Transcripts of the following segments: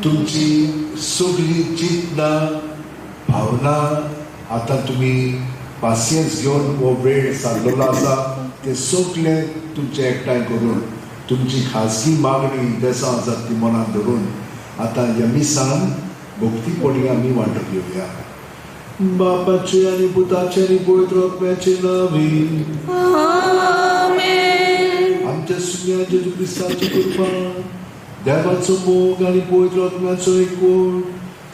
तुमची सगळी चिंतना भावना आतां तुमी पासियेंस घेवन हो वेळ सारलेलो आसा ते सगळे तुमचे एकठांय करून तुमची खाजगी मागणी देसां आसात ती मनात धरून आतां ह्या मिसान भक्तीपणी आमी वांटो घेवया. बापाचे आनी पुताचे आनी पवित्र आत्म्याचे नांवी आमेन. आमच्या सुम्या जेजू क्रिस्ताची कृपा, देवाचो मोग आनी पवित्र आत्म्याचो एकवट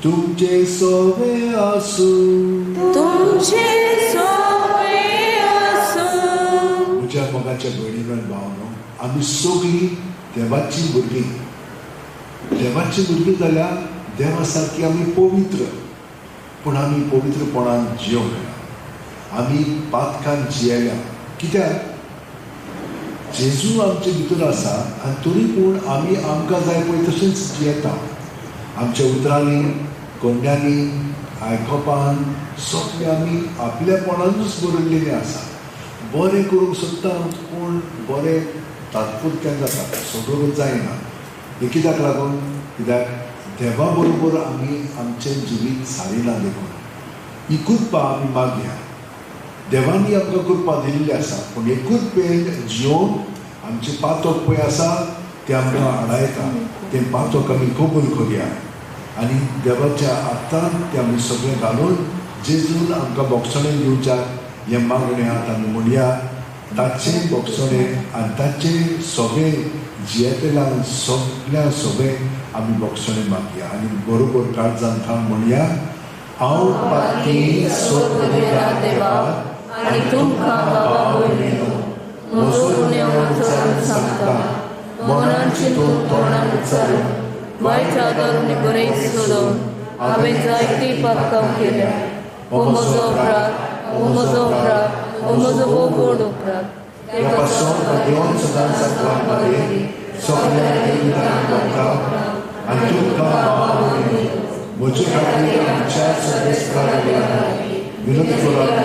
तुमचे सवे आसूं. तुमचे सवे आसूं. म्हज्या मोगाच्या भयणीन भावनो, आमी सगळीं देवाची भुरगीं. देवाची भुरगीं जाल्यार देवा सारकी आमी पवित्र, पूण आमी पवित्रपणान जियोंक ना, आमी पातकान जियेल्या. कित्याक? जेजू आमचे भितर आसा आनी तरी पूण आमी आमकां जाय पळय तशेंच जियेता. आमच्या उतरांनी, कोंड्यांनी, आयकोपान सगळें आमी आपल्यापणानूच बरयल्लेलें आसा. बरें करूंक सोदता पूण बरें तात्पुरतें जाता, सगळें जायना. हें कित्याक लागून? कित्याक देवा बरोबर आमी आमचें जिवीत सारिना देखून. ही कृपा आमी मागया. देवांनी आमकां कृपा दिल्ली आसा, पूण हे कृपेन जियोवन आमचें पातक पळय आसा तें आमकां आडायता. तें पातक आमी कबूल करुया आनी देवाच्या हातान तें आमी सगळें घालून जेजून आमकां बोगसणें दिवच्याक हें मागणें आतां आमी म्हणया. ताचें बोगसणें आनी ताचें सगळें जियेतल्यान सगळ्या सगळें आमी बोगसणें मागया आनी बरोबर काळजान थावन म्हणया, हांव पाती सोदल्या देवाक आनी तुमकां बाबा भयणीनो म्हजो गुन्यांव उच्चारून सांगता. मनान चिंतून तोंडान उच्चारून वायट आदारून बरें सोडोवन हांवें जायतीं पातकां केल्या. हो म्हजो अपराध, हो म्हजो अपराध, हो म्हजो भोव व्हड अपराध. ह्या पासून देवान सदांच सगळ्या सगळ्या देवतांक वता आनी तुमकां बाबा भयणीनो म्हजे खातीर आमच्या सर्वेस्परा विनोद करात.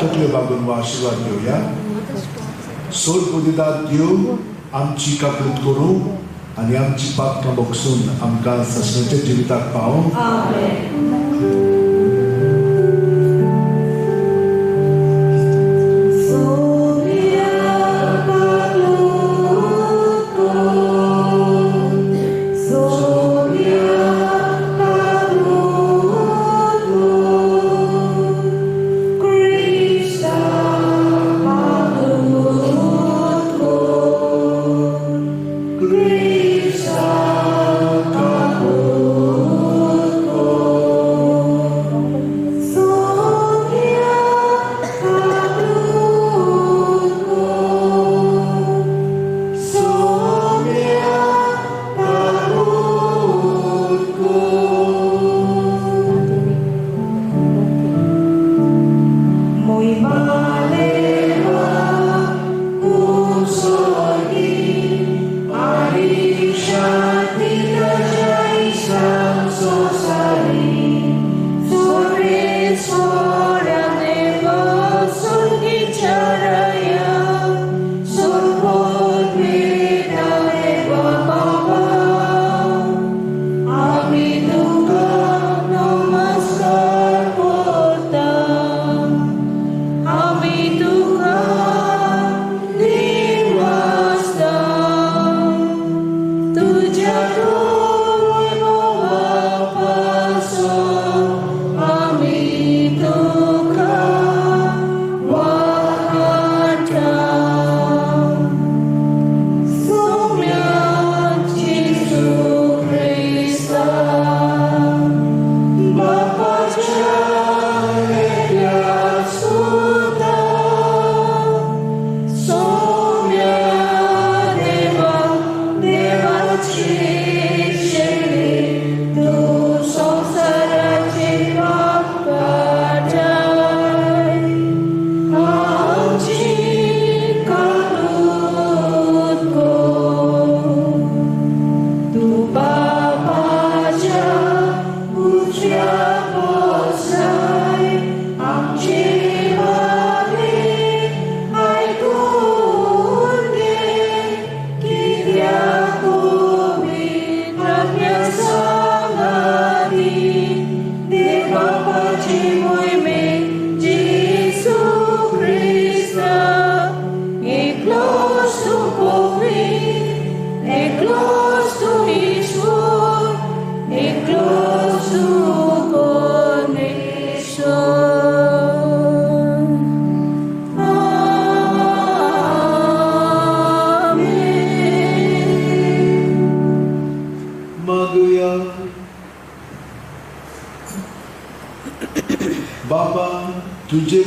तकल्यो बागून हो आशिर्वाद घेवया. सोड देव आमची काकूत करूं आनी आमची पातकां बक्षून आमकां ससण्याच्या जिविताक पावूं. Krista.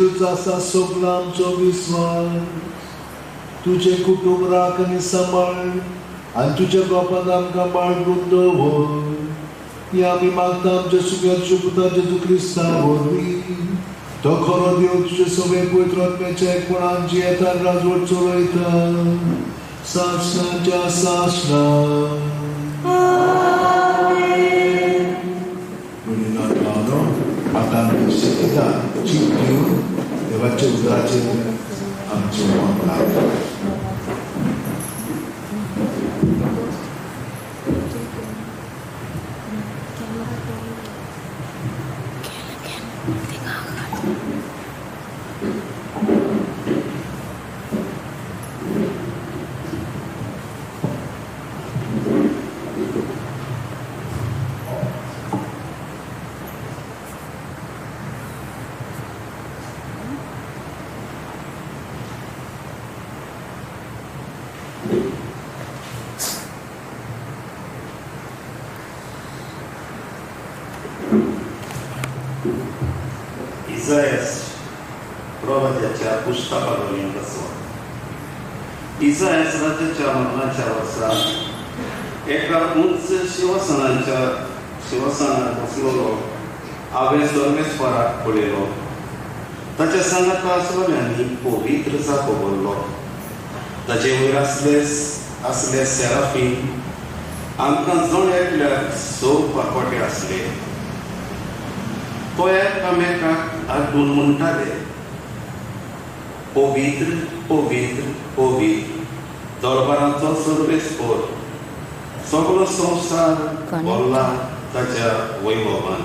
तुजेरूच आसा सगलो आमचो विस्वास. तुजें कुटुंब राख आनी सांबाळ आनी तुज्या गोपान आमकां बाळगून दवर. ही आमी मागता आमच्या सुख्या तुज्या पुता जेजू क्रिस्ता वरवीं. तो खरो देव तुजे सगळे पवित्र आत्म्याच्या एकपणान जियेता राजवट चलयता सासणाच्या सासणा. आतां आमी शिकता चीत घेवन देवाच्या उतराचेर आमचें मन लागता. इसायास प्रवाद्याच्या पुस्तकावरील बसवा. इसायास राजाच्या मरणाच्या वर्सा एका उंच शिवसनार बसलेलो हांवें सर्वेस्पराक पळयलो. ताच्या सांगाता आसलेल्यांनी पवित्र जागो भरलो. ताचे वयर आसले सेराफीन आमकां जण एकल्याक 6 पाकोटे आसले. तो एकामेकाक आड्डून म्हणटाले, पवित्र पवित्र पवित्र दरबाराचो सर्वेस्पर, सगळो संवसार भरला ताच्या वैभवान.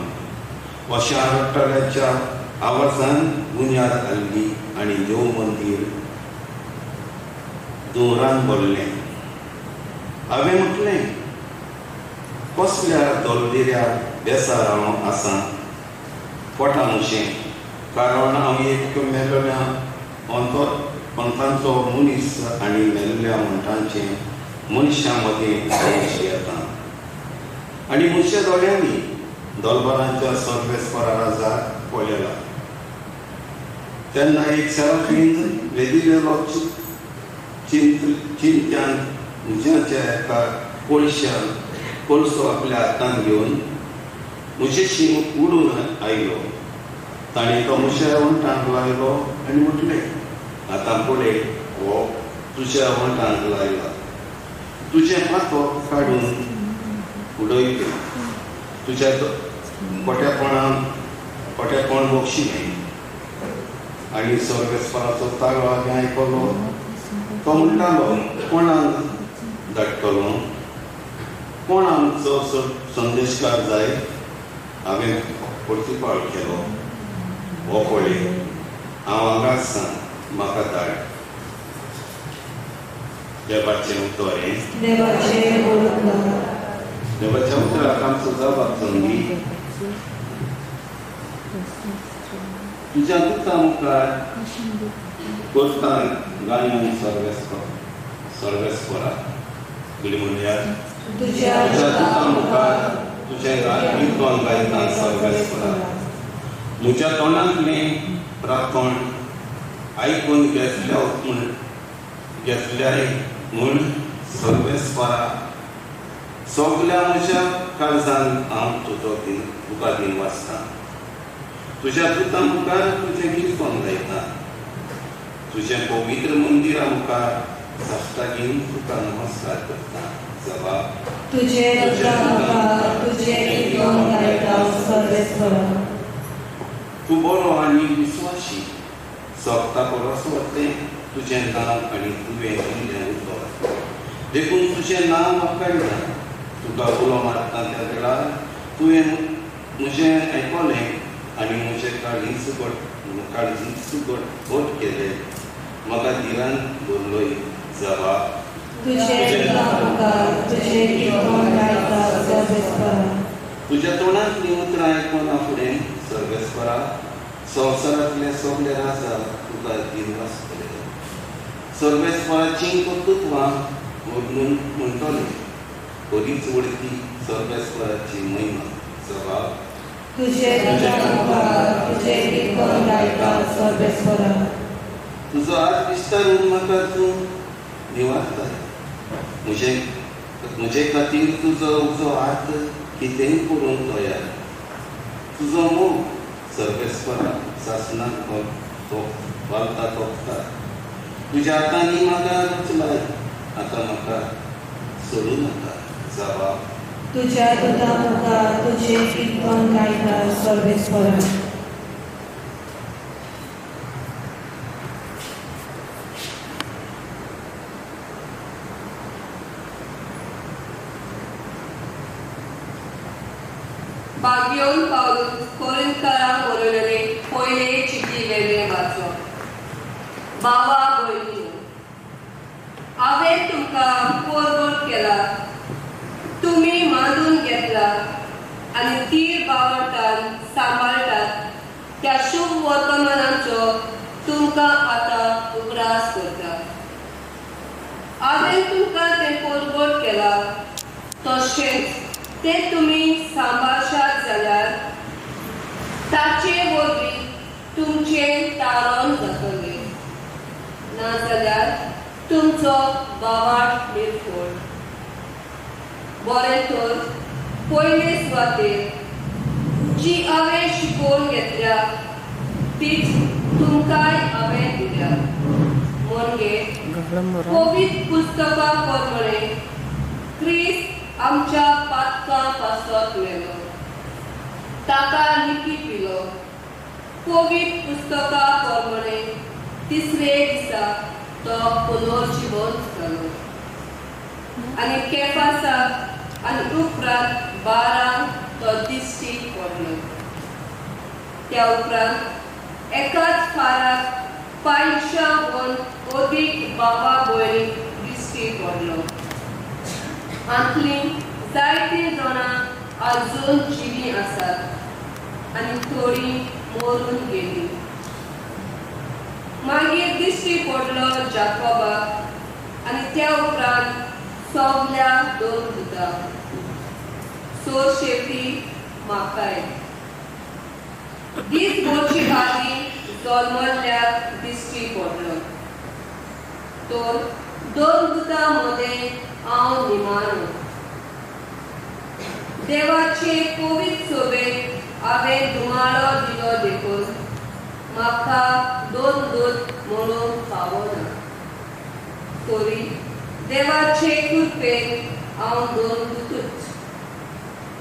अशा रडटल्याच्या आवाजान बुन्याद घाल्ली आनी देव मंदीर धुंवरान भरलें. हांवें म्हटलें, कसल्या दलदिऱ्या बेसार हांव आसा पोटा मुशें, कारण हांव एक मेल्ल्या पंथांचो मनीस आनी मेल्ल्या मनशांचें मनशां मदीं हांव येता. आनी मनशा दोळ्यांनी दलबरांच्या सर्वेस्परा राजाक पळयला. तेन्ना एक सेराफीन वेदिवेलो चिंत्यान उज्याच्या एका कोळसो आपल्या हातान घेवन म्हजेशी उडून आयलो. ताणें तो म्हज्या वंठांक लायलो आनी म्हटलें, आतां पळय हो तुज्या वंठांक लायला, तुजें पातक काडून उडयलें, तुज्या कोट्यापण बक्षिलें. आनी सर्वेस्पराचो ताळो हांवें आयकलो. तो म्हणटालो, कोणाक धाडटलो, कोण आमचो संदेशकार जाय? हांवें प्रतिपाळ केलो, हो पळय हांव हांगा आसा, म्हाका धाड. देवाचें उतर हें. देवाच्या उतराक आमचो जबाब संदी. तुज्या दुता मुखार करता गायन सर्वेस्परा. तुजी म्हणल्यार तुज्या दुता मुखार तुजें कीर्तन गायता सर्वेस्परा. म्हज्या तोंडांतलें प्रार्थन आयकून घेतल्याय म्हूण सर्वेस्परा सगल्या म्हज्या काळजान हांव तुजो तुका दिन वाचता. तुज्या दुता मुखार तुजें कीर्तन गायता, तुजें पवित्र मंदिरा मुखार साश्टागीन तुका नमस्कार करता. जबाब तुझे तुझे कीर्तन गायता सर्वेस्परा. तूं बरो आनी विस्वाशी, सोगता परस वतें तुजें नांव आनी तुवें दिल्लें उतर, देखून तुजें नांव वाखाणटा. तुका उलो मारता त्या वेळार तुवें म्हजें आयकलें आनी म्हजें काळीज घट केलें. म्हाका धिरान भरलोय. जबाब तुज्या तोंडांतलीं उतरां आयकून फुडें सर्वेस्परा संवसारांतले सगळे राजा तुका दिनवासतले. सर्वेस्पराचीं कर्तृत्वां वर्णून म्हणटले, बरीच वडती सर्वेस्पराची महिमा. जबाब तुझे तुझे कीर्तन गायता सर्वेस्परा. तुजो हात विस्तारून म्हाका तूं निवारताय. म्हजे खातीर तुजो उजो हात कितेंय करूंक तयार. तुजो मोग सर्वेस्परा सासणाक वालता तोपता. तुज्या हातांनी म्हाका रचलाय, आतां म्हाका सोडूं नाका. जबाब. तुझ्या दुता मुखार तुझे कीर्तन गायता सर्वेस्परा. बागियोन पावलून कोरिंथकारांक बरयलेले पयले चिटी वेगळे वाचप. बाबा भयणीनो, हांवें तुमकां पोरबोट केला, तुमी मानून घेतला आनी तीर बावटान सांबाळटात त्या शुभ वर्तमानाचो तुमकां आतां उगडास करता. हांवें तुमकां तें पोरबोट केला तशेंच तें तुमी सांबाळशात जाल्यार ताचे वरवीं तुमचें तारण जातलें, नाजाल्यार तुमचो बावाट निर्फोड. बरें तर पयले सुवातेर जी हांवें शिकोवन घेतल्या तीच तुमकांय हांवें दिल्या. म्हणजे पवित्र पुस्तकां प्रमाणें क्रिस्त आमच्या पातकां पासत मेलो, ताका लिपी पिलो. पवित्र पुस्तकां प्रमाणें तिसरे दिसा तो पुनर्जिवंत जालो आनी केफासाक आनी उपरांत 12 तो दिश्टी पडलो. त्या उपरांत एकाच फाराक 500 अदीक बाबा भयणीक दिश्टी पडलो. आंतलीं जायतीं जाणां अजून जिवीं आसात आनी थोडीं मरून गेलीं. मागीर दिश्टी पडलो जाकोबाक आनी त्या उपरांत सगल्या 2 दुतांक. सोरशेवटी म्हाकाय दीस भरचे आदीं जल्मल्ल्याक दिश्टी पडलो. तर 2 दुतां मदें हांव निमाणो. देवाचे पवित्र सोबेक हांवें धुमाळो दिलो देखून म्हाका 2 दूत म्हणूंक फावना. तरी देवाचे कृपेन हांव 2 दुतूच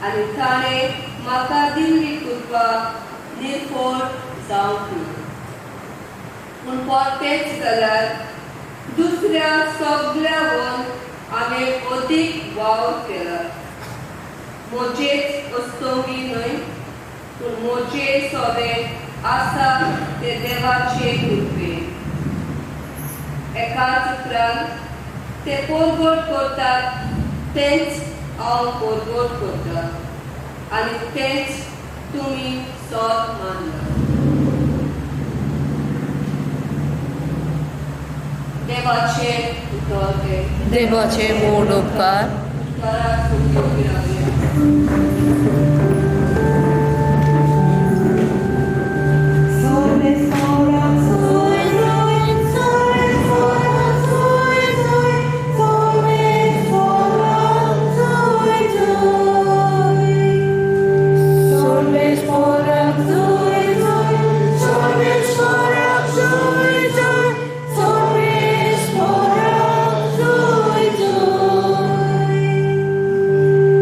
आनी ताणें म्हाका दिल्ली कृपा निर्फळ जावंक ना. पूण परतेंच जाल्यार दुसऱ्या सगळ्यावन हांवें अदीक वावर केला. म्हजेच अस्तोंगी न्हय, पूण म्हजे सोबे आसा ते देवाचे कृपेन. एकाच उपरांत ते पोरबोट करतात तेंच हांव पोरबोट करता आनी तेंच तुमी सत मानला. देवाचे उतर हें. देवाचे व्हड उपकार. उपकाराक सुखी रावया.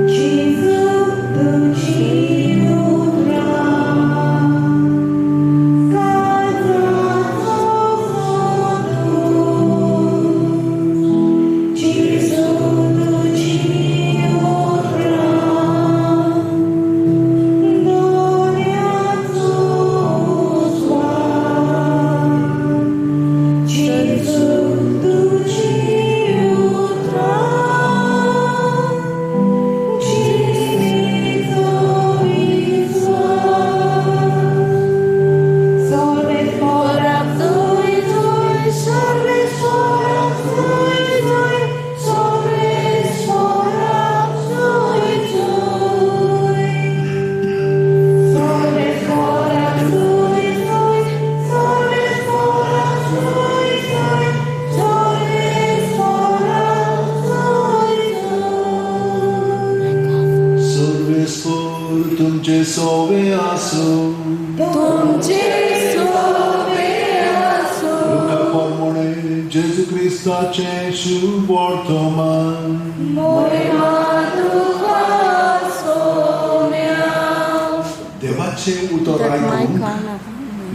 Jesus, सोवे आसूं. तुमचे सोवे आसूं. लुका प्रमाणे जेजू क्रिस्ताचें शुभ वर्तमान. मोहिमा तुका सोम्या. देवाचें उतर आयकूंक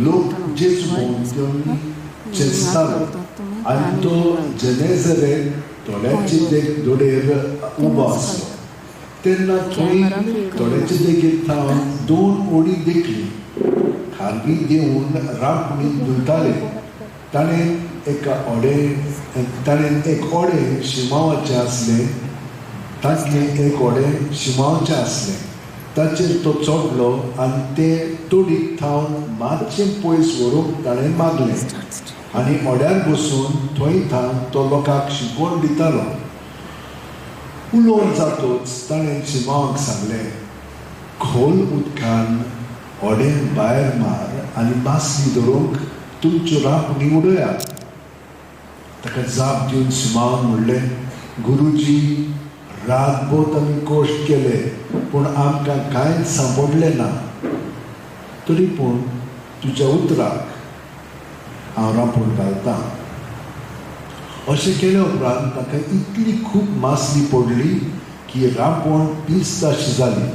लोक जेजू भोंवतणी चेंचतालो आनी तो जेनेझरेत तोड्याचे दोडेर उबो आसलो. तेन्ना थंय तोड्याचे देगेर थावन दोन ओडी देखली. खारवी देंवून रांपणी धुयताले. ताणें एक ओडें शिमांवाचें आसलें. तांतलें एक ओडें शिमांवाचें आसलें. ताचेर तो चडलो आनी ते तोडीक थावन मातशें पयस व्हरूंक ताणें मागलें आनी ओड्यार बसून थंय थावन तो लोकांक शिकवण दितालो. उलोवन जातच ताणें शिमांवाक सांगलें, खोल उदकान ओडें भायर मार आनी मासली धरूंक तुमच्यो रांपणी उडयात. ताका जाप दिवन शिमांवान म्हणलें, गुरुजी, रातभर आमी कश्ट केले पूण आमकां कांयच सांपडलें ना. तरी पूण तुज्या उतराक हांव रांपण घालतां. अशें केल्या उपरांत ताका इतली खूब मासली पडली की रांपण पिस्ताशी जाली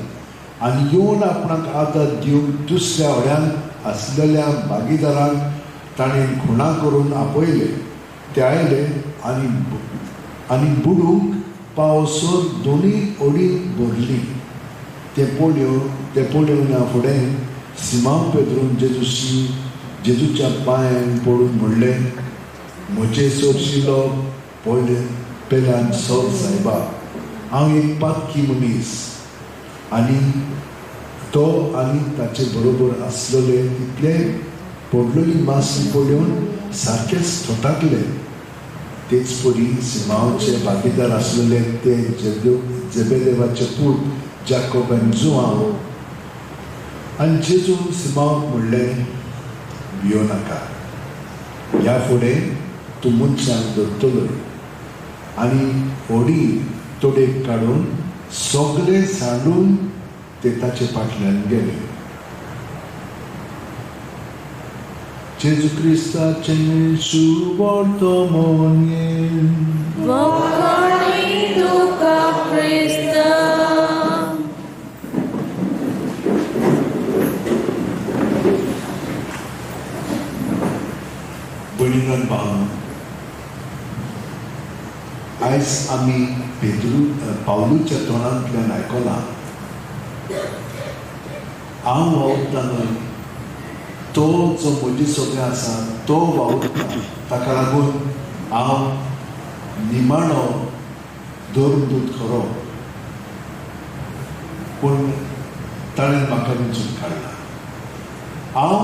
आनी येवन आपणाक आदार दिवंक दुसऱ्या व्हड्यांत आसलेल्या भागीदारांक ताणें खुणा करून आपयले. ते आयले आनी बुडूंक पावसर दोनूय ओडी भरली. ते पळोवना फुडें सिमांव पेद्रून जेजूच्या पांयान पडून म्हणलें, म्हजे सोरशिलो पेल्यान सर सायबा, हांव एक पातकी मनीस. आनी तो आनी ताचे बरोबर आसलेले तितले पडलेली मासली पळोवन सारकेच थोटाकले. तेच परी सिमांवचे भागीदार आसलेले ते जेबेदेवाचे पूत जाकोब आनी जुआंव. आनी जेजून सिमांवाक म्हणलें, भियो नाका, ह्या फुडें तूं मनशांक धरतलो. आनी होडी तोडेक काडून सगळे सांडून ते ताचे फाटल्यान गेले. जेजू क्रिस्ताचें शुभ वर्तमान. वखाणी तुका क्रिस्ता. भयणीन भावांनो, आयज आमी पेद्रू पावलूच्या तोंडांतल्यान आयकलां, हांव वावुरता न्हय, तो जो म्हजे सगळें आसा तो वावुरता. ताका लागून हांव निमाणो धर्मदूत खरो, पूण ताणें म्हाका विंचून काडला. हांव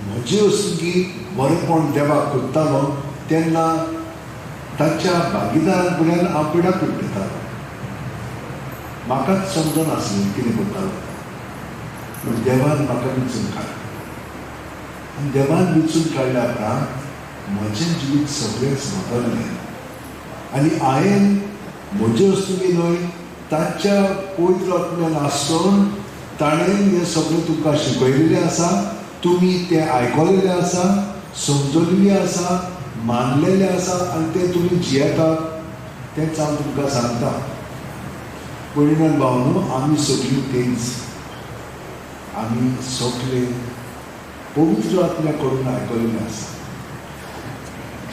म्हजे वस्तुकी बरेंपण देवाक करतालो तेन्ना ताच्या भागीदारां कडल्यान हांव पिडा पिडटालो. म्हाकाच समजनासलें कितें करतालो, पूण देवान म्हाका विंचून काडलो. आनी देवान विंचून काडल्या उपरांत म्हजें जिवीत सगळेंच बदल्लें. आनी हांवें म्हजे वस्तुकी न्हय, ताच्या पवित्र आत्म्यान आसून ताणें हें सगळें तुमकां शिकयलेलें आसा, तुमी तें आयकलेलें आसा, समजलेलें आसा, मानलेलें आसा आनी तें तुमी जियेतात. तेंच हांव तुमकां सांगता. भयणीन भावांनो, आमी सगळीं तेंच, आमी सगळे पवित्र आत्म्या कडून आयकलेलें आसा.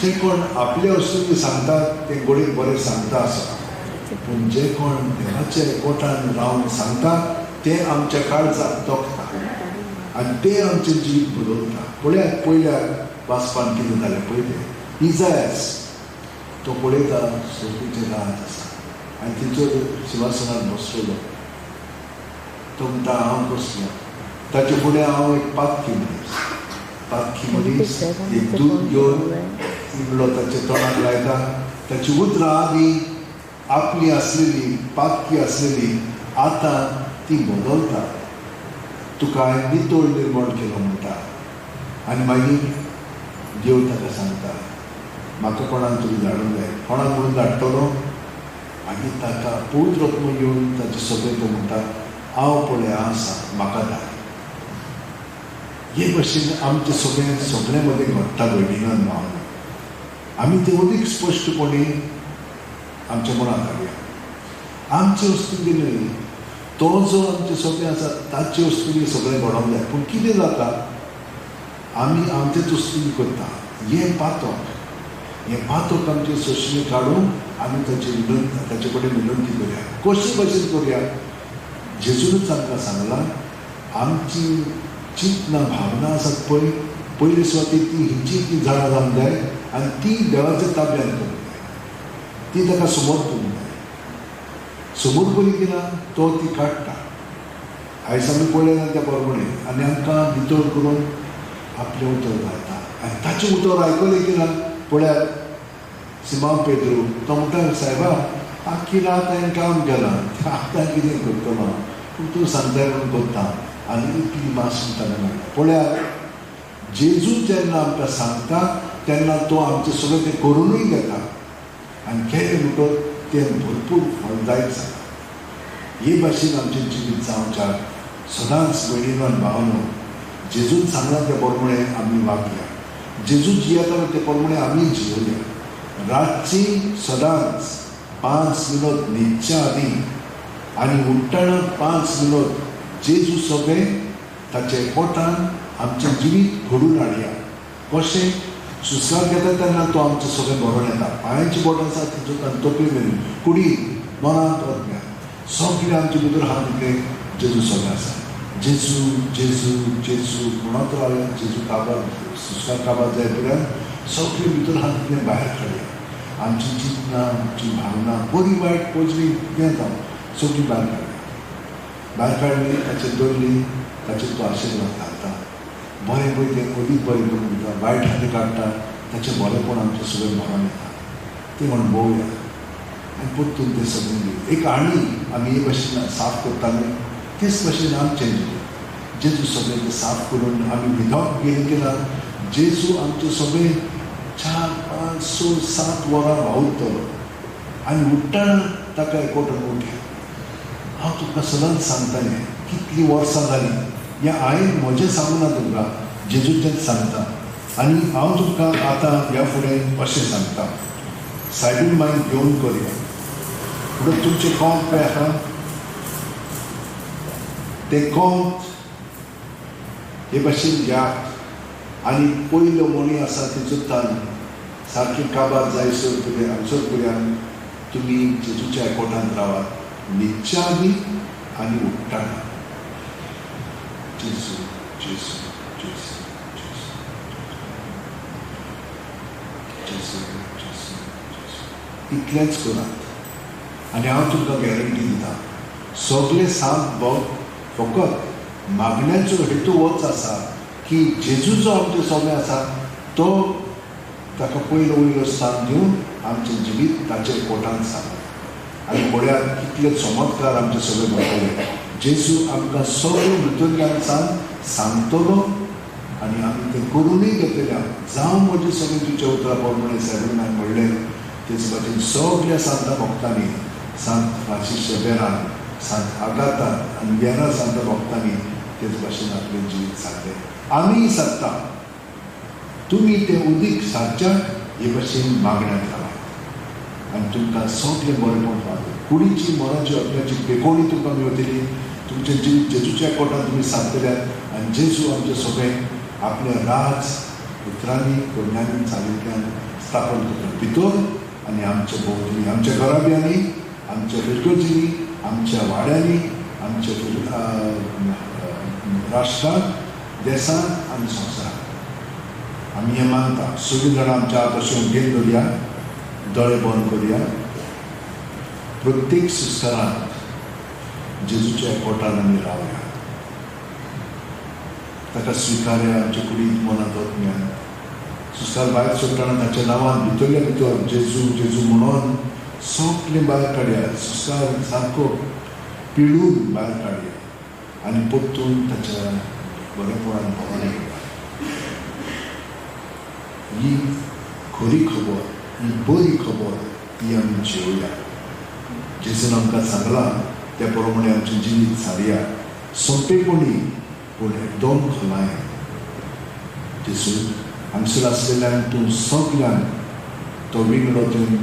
जे कोण आपले वस्तू सांगतात ते गोडीक बरें सांगता आसा, पूण जे कोण देवाच्या कोटान रावन सांगता ते आमच्या काळजाक तोखता आनी ते आमचें जिवीत बदलता. पळयात, पयल्या वाचपान कितें जालें पळयलें. इजायस तो पळयता सर्गीचें राज आसा आनी थंयसर शिंवासनार बसलेलो. तो म्हणटा, हांव कसलो, ताचे फुडें हांव एक पातकी मनीस. पातकी मनीस एक दूद घेवन इमलो ताच्या तोंडाक लायता. ताची उतरां आदी आपली आसलेली, पातकी आसलेली, आतां ती बदलता. तुका हांवें नितळ निर्मळ केलो म्हणटा. आनी मागीर देव ताका सांगता, म्हाका कोणाक तरी धाडूंक जाय. कोणाक म्हणून धाडटलो? मागीर ताका पवित्र आत्मो येवन ताचे सगळें तो म्हणटा, हांव पळय आसा, म्हाका धाड. हे भशेन आमचें सगळें सगळें मदें घडटा भयणीन भावांनो. आमी तें अदीक स्पश्टपणी आमच्या मनांत हाडया. आमचे वस्तुंनी न्हय, तो जो आमचे सगळें आसा ताचे वस्तुंनी सगळें घडोवंक जाय. पूण कितें जाता, आमी आमचेच वस्तुंनी करता. हें पातक, हें पातक आमचे सोशणे काडून आमी ताचे विनंती, ताचे कडेन विनंती करुया. कशे भशेन करुया? जेजूनच आमकां सांगलां, आमची चिंतना भावना आसात पळय, पयले सुवातेर ती हिंची ती जाणा जावंक जाय आनी ती देवाच्या ताब्यांत करूंक जाय, ती ताका समोर करूंक जाय. समोर करी की ना तो ती काडटा. आयज आमी पळयना त्या प्रमाणे आनी आमकां भितर करून आपलें उतर घालता. आनी ताचें उतर आयकलें की ना, पळयात सिमांव पेद्रू तो म्हणटा, सायबा आख्खी रात हांवें काम केलां, आतां कितें करतलो, पूण तूं सांगताय म्हणून करता. आनी इतली मातशी ताका मेळटा. पळयात जेजू जेन्ना आमकां सांगता तेन्ना तो आमचें सगळें तें करुनूय घेता आनी केलें म्हणटकच तें भरपूर फळदायक जाता. हे भाशेन आमचें जिवीत जावच्याक सदांच भयणीनो आनी भावांनो, जेजून सांगलां त्या प्रमाणे आमी वागया, जेजू जियेतालो ते प्रमाणे आमी जियोया. रातची सदांच 5 मिनट न्हिदच्या आदीं आनी उठ्ठना 5 मिनट जेजू सगळें ताचे पोटान आमचें जिवीत घडून हाडया. कशें? सुस्कार घेता तेन्ना तो आमचें सगळें भरून येता. पांयांची बोट आसा तितूंत तकली मेरेन, कुडीन, मनांत, आत्म्यांत सगळें आमचे भितर आहा तितलें जेजू सगळें आसा. जेजू जेजू जेजू म्हणत रावया. जेजू काबार, सुस्कार काबार जाय पर्यंत सगळें भितर आहा तितलें भायर काडया. आमची चिंतना, आमची भावना, बरी वायट पोजवी कितें जावं, सगळीं भायर काडया. भायर काडली, ताचेर दवरली, ताचेर तो आशिर्वाद घालता. बरें पळय तें अदीक बरें करून दिता, वायट आहा तें काडटा, ताचें बरेंपण आमचें सगळें मरण येता. तें अणभवया आनी परतून तें सगळें दिवया. एक आणी आमी हे भशेन साफ करता न्हय, तेच भशेन आमचें जिवीत जेजू सगळें तें साफ करून आमी विदावट गेलें की ना, जेजू आमचें सगळें 4, 5, 6, 7 वरां वावुरतलो आनी उठ्ठना ताका एकवटून उठया. हांव तुमकां सदांच सांगता, हें कितलीं वर्सां जालीं हें हांवें म्हजें सांगूना तुमकां, जेजूचेंच सांगता. आनी हांव तुमकां आतां ह्या फुडें अशें सांगता, सायबीण मागीर घेवन करया. म्हणून तुमचें कोंत पळय आहा तें कोंत हे भाशेन घेयात आनी पयल्यो म्हणी आसा तितूंतल्यान सारकें काबार जायसर तुवें हांगसर पर्यंत तुमी जेजूच्या एकवटांत रावात, न्हिदच्या आदीं आनी उठ्ठना. जेजू जेजू जेजू जेजू जेजू जेजू जेजू, इतलेंच करात. आनी हांव तुमकां गॅरंटी दिता, सगळे सांत भक्त फकत मागण्याचो हेतू होच आसा की जेजू जो आमचें सगळें आसा तो ताका पयलो वयलो स्थान दिवन आमचें जिवीत ताचे पोटांत सांगता. आनी पळयात कितले चमत्कार आमचे सगळे घडटले. जेजू आमकां सगळें भितरल्यान सांगतलो आनी आमी तें करुनूय घेतले. जावं म्हजें सगळें तुज्या उतरा प्रमाणे सायबीण हांवें म्हणलें, तेच भाशेन सगळ्या सांता भक्तांनी, सांत फ्रांसीस शेबेरान, सांत आगातान आनी वेरा सांता भक्तांनी तेच भाशेन आपलें जिवीत सारलें. आमीय सारता, तुमी तें उदीक सारच्याक हे भाशेन मागण्यांत रावात आनी तुमकां सगळें बरेंपण पावतलें. कुडीची, मनाची, आत्म्याची बेकोणी तुमकां मेळटली. तुमचें जिवीत जेजूच्या कोटान तुमी सारतल्यात आनी जेजू आमचें सगळें आपलें राज उतरांनी, करण्यांनी, चालींतल्यान स्थापन करता भितर आनी आमच्या भोंवतणी, आमच्या घराब्यांनी, आमच्या फिरगर्जींनी, आमच्या वाड्यांनी, आमच्या राष्ट्रांत, देशांत आनी संवसारांत. आमी हें मानता. सगळीं जाणां आमच्या हात अशें घेवन दवरया, दोळे बंद करुया. प्रत्येक सुस्कारांत जेजूच्या पोटान आमी रावया, ताका स्विकारया आमच्या कुडींत, मनांत, आत्म्यांत. सुस्कार भायर सोडटना ताच्या नांवान भितरल्या भितर जेजू जेजू म्हणून सगळें भायर काडया. सुस्कार सारको पिळून भायर काडया आनी परतून ताच्या बरेपणान भरोन घेवया. ही खरी खबर, ही बरी खबर, ही आमी जेवया. जेजून आमकां सांगलां, त्या प्रमाणे आमचें जिवीत सारया सोंपेपणी पूण एकदम खोलायेन. जेजू हांगसर आसलेल्यान तूं सगल्यांक तो विंगडो तुवें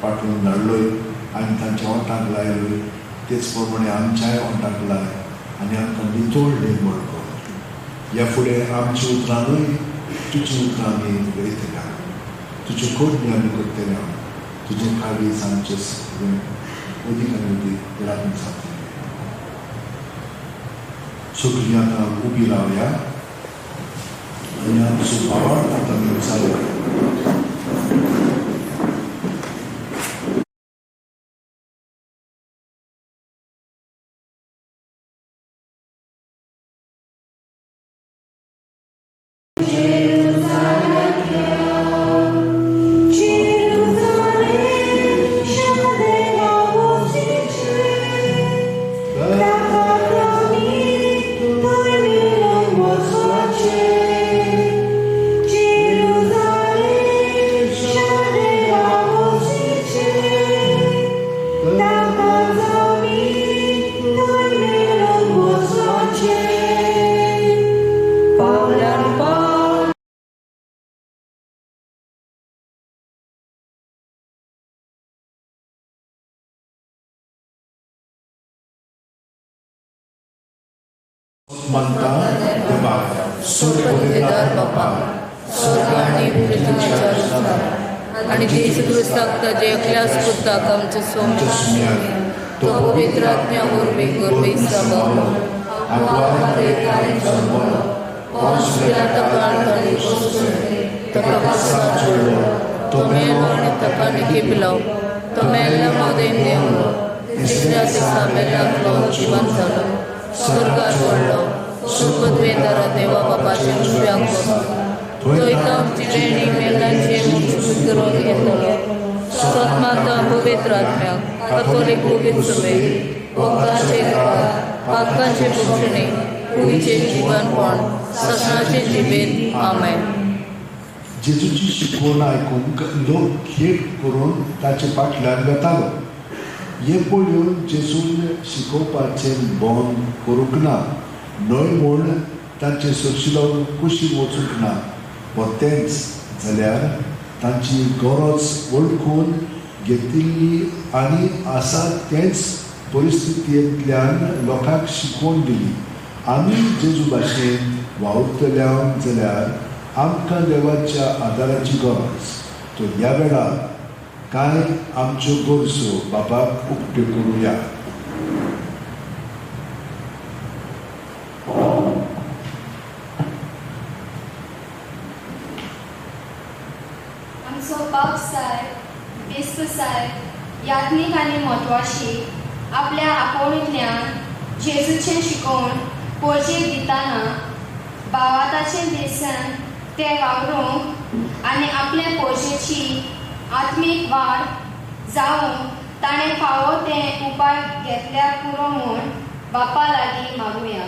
पाठोवन धाडलोय आनी तांच्या ओंठाक लायलोय, तेच प्रमाणे आमच्याय ओंठाक लाय आनी आमकां नितळ निर्मळ कर. ह्या फुडें आमची उतरां न्हय तुजी उतरां आमी उलयतल्या, तुज्यो करणी आमी करतल्या, तुजें काळीज आमचें सगळें अदीक आनी अदीक लागून जातलें. सगळीं आतां उबी रावया आनी आमचो भावार्थ आतां आमी उचारुया. मानता देवाक स्वर्गदुतार बापा, स्वर्ग आनी पृथ्वीच्या रचणार आनी जेजू क्रिस्ताक ताजे एकल्याच पुताक आमच्या स्वामी, तो पवित्र आत्म्या वरवीं गर्भेक जालो, ताका क्रुसार चडलो, तो मेलो आनी ताका निखेपलो, तो मेल्ल्या मदें देंवलो, तिसऱ्या दिसा मेल्ल्यांतलो जिवंत जालो, स्वर्गार व्हडलो, स्वर्गद्वेदारा देवा बापाच्या उजव्याक बसलो, थंय तो आमची देणी मेल्ल्यांचे मुक्त करून घेतलो. सतमाता पवित्र आत्म्याक कातोलीक पवित्र सभेक भक्तांचे पातकांचे भक्षणे कुडीचे जीवनपण ससनाचे जिबेत. आमेन. जेजूची शिकवण आयकूंक लोक खेळ करून ताचे फाटल्यान वेतालो. हें पळोवन जेजून शिकोवपाचें बंद करूंक ना, न्हय म्हूण तांचे सोशिलो कुशीक वचूंक ना, परतेंच जाल्यार तांची गरज वळखून घेतिल्ली आनी आसा तेच परिस्थितींतल्यान लोकांक शिकवण दिली. आमी जेजू भाशेन वावुरतल्या जाल्यार आमकां देवाच्या आदाराची गरज. तर ह्या वेळार कांय आमच्यो गरजो बाबाक उक्त्यो करुया. आमचो बाब साहेब, बेस्त साहेब, याज्ञीक आनी म्हत्वाशी आपल्या आपोवणींतल्यान जेजूचें शिकोवण पोरजेक दितना भावाताचें देसन ते वावरूंक आनी आपल्या पोरजेची आत्मीक वाड जावंक ताणें फावो ते उपाय घेतल्यार पुरो म्हूण बापा लागीं मागुया.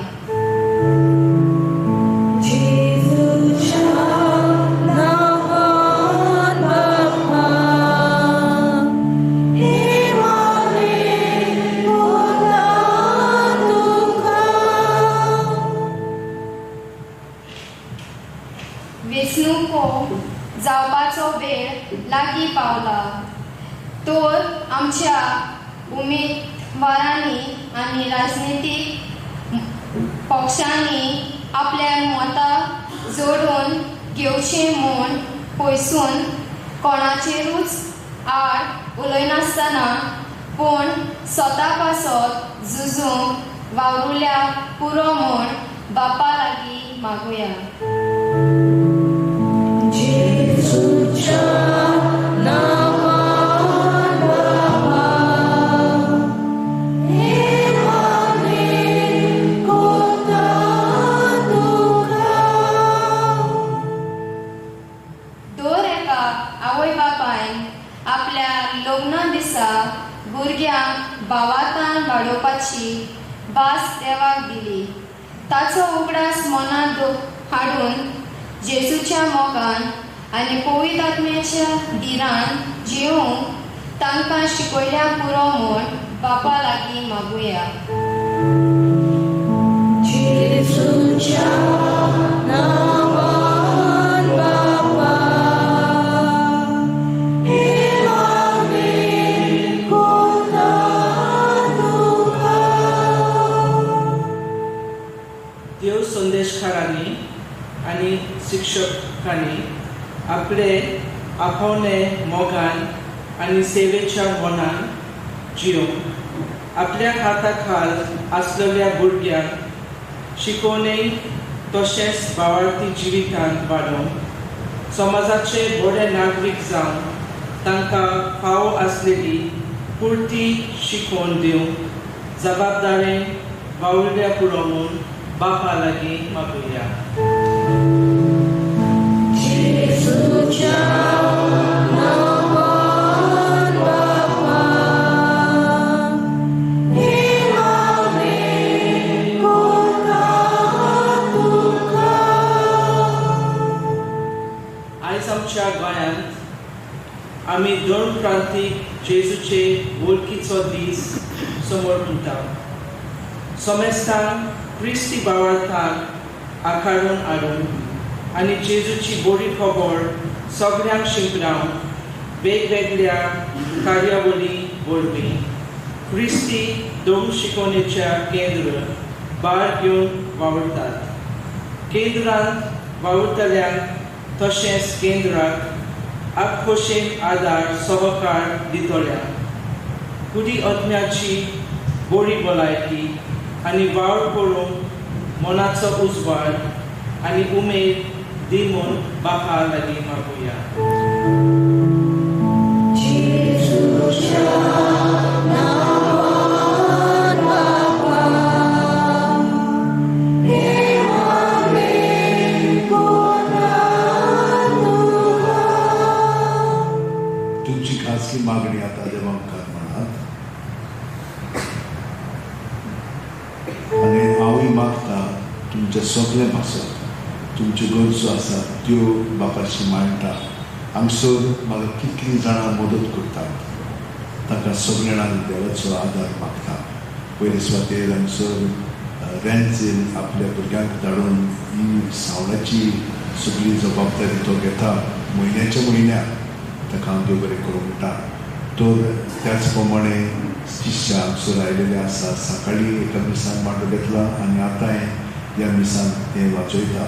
वेंचणुको जावपाचो वेळ लागीं पावला, तर आमच्या उमेदवारांनी आनी राजनितीक पक्षांनी आपल्या मतां जोडून घेवचें म्हूण पयसून कोणाचेरूच आड उलयनासतना पूण स्वता पासत झुजूंक वावरुल्या पुरो म्हूण बापा लागीं मागुया. दर एका आवय बापायन आपल्या लग्ना दिसा भुरग्यांक भावातान वाडोवपाची भास देवाक दिली. ताचो उगडास मनांत हाडून जेजूच्या मोगान आनी पवित्र आत्म्याच्या धिरान जिवंक तांकां शिकयल्या पुरो म्हूण बापा लागीं मागुया. जेजूच्या नांवान बापा, हे मागणें करता तुका. देव संदेशकारांनी आनी शिक्षकांनी आपले आपोवणे मोगान आनी सेवेच्या मनान जिवन आपल्या हाता खाल आसलेल्या भुरग्यांक शिकोवणे तशेंच भावार्थी जिवितांत वाडोवन समाजाचे बरे नागरीक जावन तांकां फावो आसलेली पुरती शिकोवन दिवंक जबाबदारेन वावुरल्या पुरो म्हूण बापा लागीं मागुया. जेजूच्या नांवान बापा, हे मागणें करता तुका. आयज आमच्या गोंयांत आमी दोन क्रांतीक जेजूचे वळखीचो दीस समोर म्हणटा. समेस्तांक क्रिस्ती भावार्थाक आकारून हाडून आनी जेजूची बरी खबर सगळ्यांक शिंपडावन वेगवेगळ्या कार्यावळी वरवीं क्रिस्ती दोन शिकवणेच्या केंद्र भार घेवन वावुरतात. केंद्रांत वावुरतल्यांक तशेंच केंद्राक आपखोशेन आदार सहकार दितल्या कुडी आत्म्याची बरी भलायकी आनी वावर करूंक मनाचो उजवाड आनी उमेद दी म्हूण बापा लागीं मागुया. जेजूच्या नांवान बापा, हे मागणें करता तुका. तुमची खाजगी मागणी आतां देवा मुखार म्हणात आनी हांवूय मागता तुमच्या सगळें पासत तुमच्यो गरजो आसा त्यो बापाशी मांडटा. हांगसर म्हाका कितलीं जाणां मदत करतात तांकां सगळ्या जाणांक देवाचो आदार मागता. पयले सुवातेर हांगसर रेंझीन आपल्या भुरग्यांक धाडून ही सावळाची सगळी जबाबदारी तो घेता म्हयन्याच्या म्हयन्याक, ताका हांव देव बरें करूं म्हणटा. तर त्याच प्रमाणे शिश्य हांगसर आयलेले आसा. सकाळीं एका मिसान मांडो घेतला आनी आतांय ह्या मिसान तें वाजयता,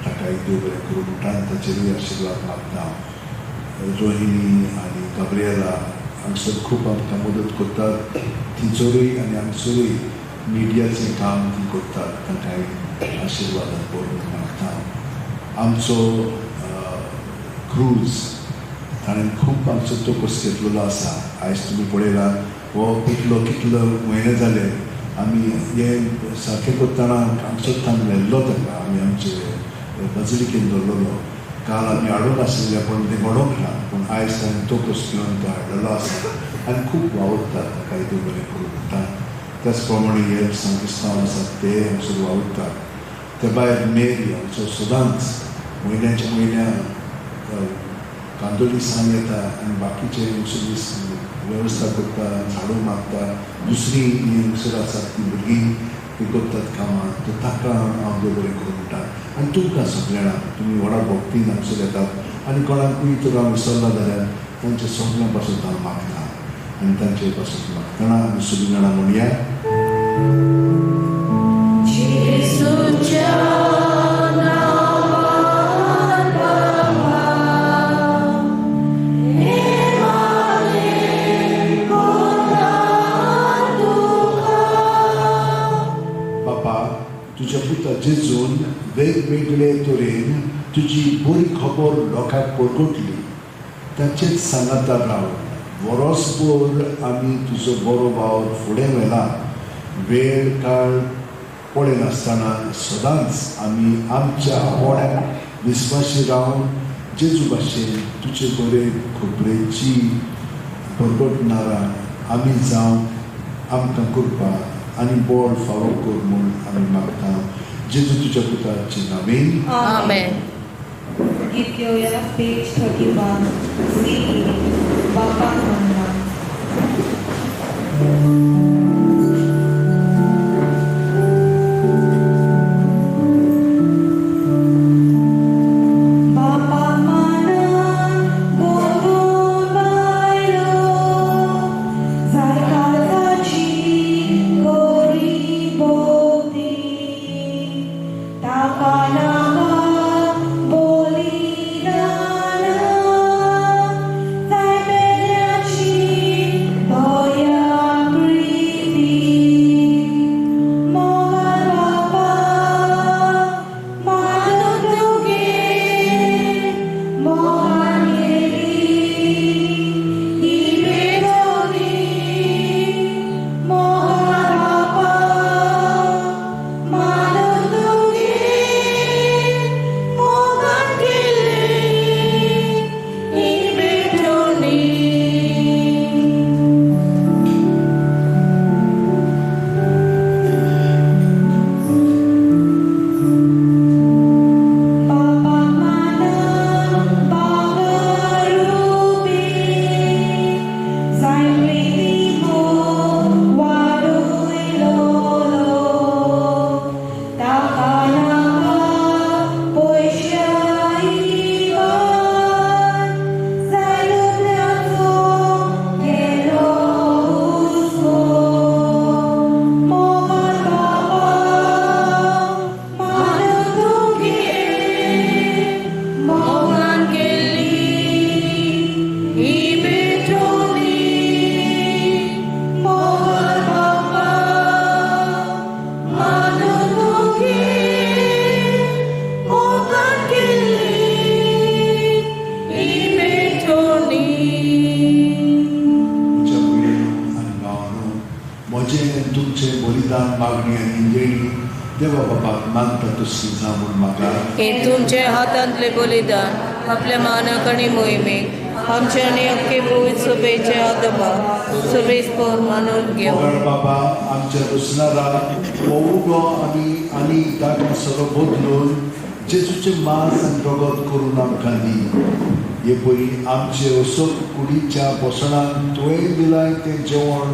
ताका एक देव बरें करूं म्हणटा आनी ताचेरूय आशिर्वाद मागता. रोहिणी आनी गाब्रिएला हांगसर खूब आमकां मदत करतात, थंयसरूय आनी हांगसरूय मिडियाचें काम ती करतात, तांकां आशिर्वादान बरोवन मागता. आमचो क्रूज ताणें खूब आमचो तोकोस घेतलेलो आसा. आयज तुमी पळयला हो कितलो कितलो म्हयने जाले आमी हें सारकें करतना आमचो थान व्हेल्लो ताका आमी आमचे बजलिकेन दवरलेलो. काल आमी हाडूंक आशिल्लें पूण तें घडोवंक ना, पूण आयज ताणें तोकोस घेवन तो हाडलेलो आसा आनी खूब वावुरतात, ताका देव बरें करूं म्हणटा. त्याच प्रमाणे हे संक्रिस्तांव आसात ते हांगसर वावुरतात. ते भायर मेरी आमचो सदांच म्हयन्याच्या म्हयन्या कांदोली सान येता आनी बाकीचे हांगसर वेवस्था करता, झाडू मारता. दुसरी ही हांगसर आसात ती भुरगीं ती करतात कामां, तर ताका हांव देव बरें करूं म्हणटा. आनी तुमकां सगळ्या जाणांक तुमी व्हडा भक्तीन हांगसर येतात आनी कोणाकूय तर हांव विसरला जाल्यार तांच्या सगळ्यां पासून हांव मागता आनी तांचे पासून मागतना आमी सगळीं जाणां म्हणया. जेजूच्या नांवान बापा, हे मागणें करता तुका. बापा, तुज्या पुता जेजून वेगवेगळे तरेन तुजी बरी खबर लोकांक परगटली, ताचेच सांगाता रावन वरोसभर आमी तुजो बरो वावर फुडें व्हेला. वेळ काळ पळयनासतना सदांच आमी आमच्या आपोवण्याक विस्वाशी रावन जेजू भाशेन तुजे बरे खबरेची परगटणारा आमी जावन आमकां कृपा आनी बळ फावो कर म्हूण आमी मागता. जेजू तुज्या पुताचे नांवेन आमेन. गीत घेवया पेज 31 सी बापान म्हणना. म्हजें तुमचें बलिदान मागणी आनी देणी देवा बापाक मानता तशी जावं म्हूण मागा. हे तुमच्या हातांतले बलिदान आपल्या मानाक आनी मोहिमेक आमच्या आनी अख्खे पवित्र सभेच्या आदोबा सभेस्पोर मानून घेवं. मोगाळ बाबा, आमच्या रुसणारा हो उगो आमी आनी दाट मसालो बदलून जेजूचें मांस आनी रगत करून आमकां दी. हे परी आमचे असोक कुडीच्या पोसणान तुवें दिलाय तें जेवण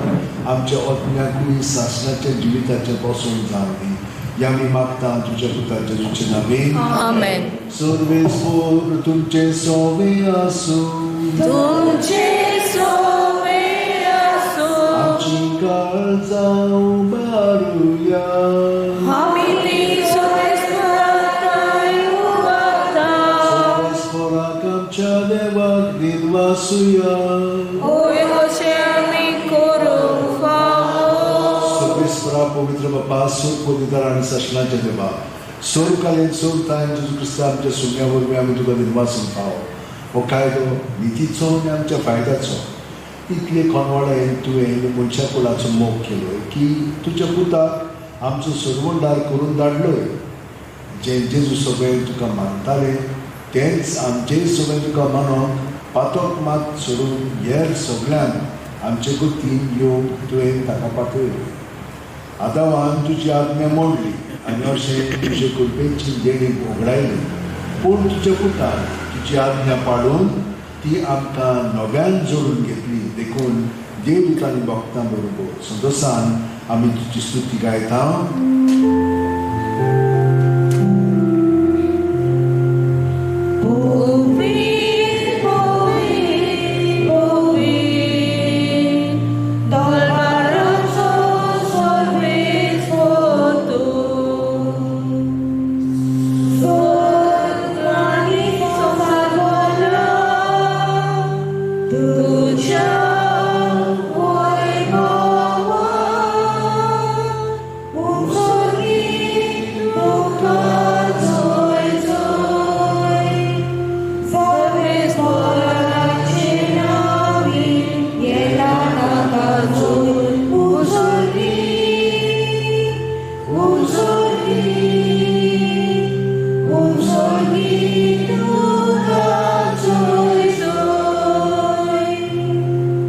आमच्या आत्म्याकूय सासणाच्या जिविताचें पोसण जावं दी. ह्या आमी मागता तुज्या पुता जेजूचे नांवेन. आमेन. सर्वेस्पोर तुमचें सोवे आसूं. तुमचे सोवे आसूं. आमची काळजां उबारुया. आमी ती सोवेस्पोराक उबारता. सर्वेस्पोराक आमच्या देवाक दिनवासुया. होय अशें आमी करूंक फावो. सर्वेस्परा पवित्र बापा, सोर पवित्र आनी सासणाच्या देवा, सोर कालेन सोर तायन जेजू क्रिस्ता आमच्या सुम्या वरवीं आमी तुका दिनवासूंक फावो. हो कायदो नितीचो आनी आमच्या फायद्याचो. इतले कोनवाळेन तुवें मनशा कुळाचो मोग केलो की तुज्या पुताक आमचो सरवंडार करून धाडलोय. जें जेजू सगळें तुका मानताले तेंच आमचेय सगळें तुका मानोन पातक मात सोडून हेर सगळ्यांक आमचे गतीन येवंक तुवें ताका पाठयलो. आदावान तुजी आज्ञा मोडली आनी अशें तुजे कृपेची देणी वगडायली, पूण तुज्या पुतान तुजी आज्ञा पाळून ती आमकां नव्यान जोडून घेतली. देखून देवदूतांनी भक्तां बरोबर संतोशान आमी तुजी स्तुती गायता.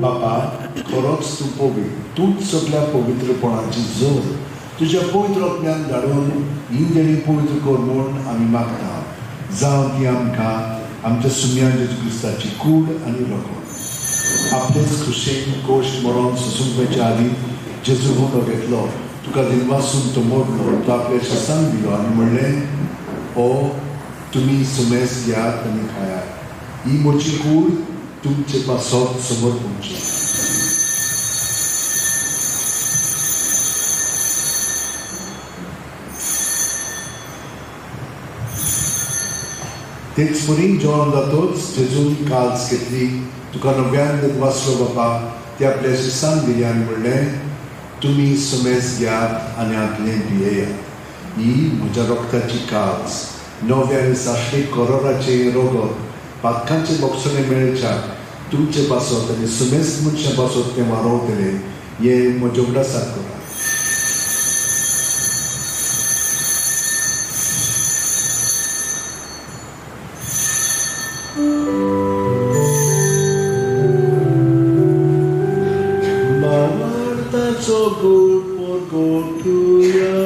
बापा, खरोच तूं पवित्र, तूंच सगळ्या पवित्रपणाची जोड. तुज्या पवित्र आत्म्यान धाडून ही देणी पवित्र कर म्हूण आमी मागता. जावं ती आमकां आमच्या सुम्या जेजू क्रिस्ताची कूड आनी रगत. आपलेच खुशेन कोश मरोन सोसूंक मेळच्या आदीं जेजू हुंडो घेतलो, तुका दिनवासून तो मोडलो, तो आपल्या शिसांक दिलो आनी म्हणलें, हो तुमी सुमेस घेयात आनी खायात, ही म्हजी कूड तुमचे पासत समर्पूंची. तेच परी जेवण जातोच जेजून काल्स घेतली, तुका नव्यान वाचलो बापा, ते आपल्या शिसांक दिली आनी म्हणलें, तुमी सुमेस घेयात आनी हांतलें पियेयात, ही म्हज्या रक्ताची काल्स, नव्या आनी साश्टीक करोराचें रगत, पातकांचे बोगसणे मेळच्याक तुमचे पासत आनी सुमेस मनशां पासत तें वारोवतलें. हें म्हज्या उगडासाक करात. मावार्थाचो गोड परगटुया.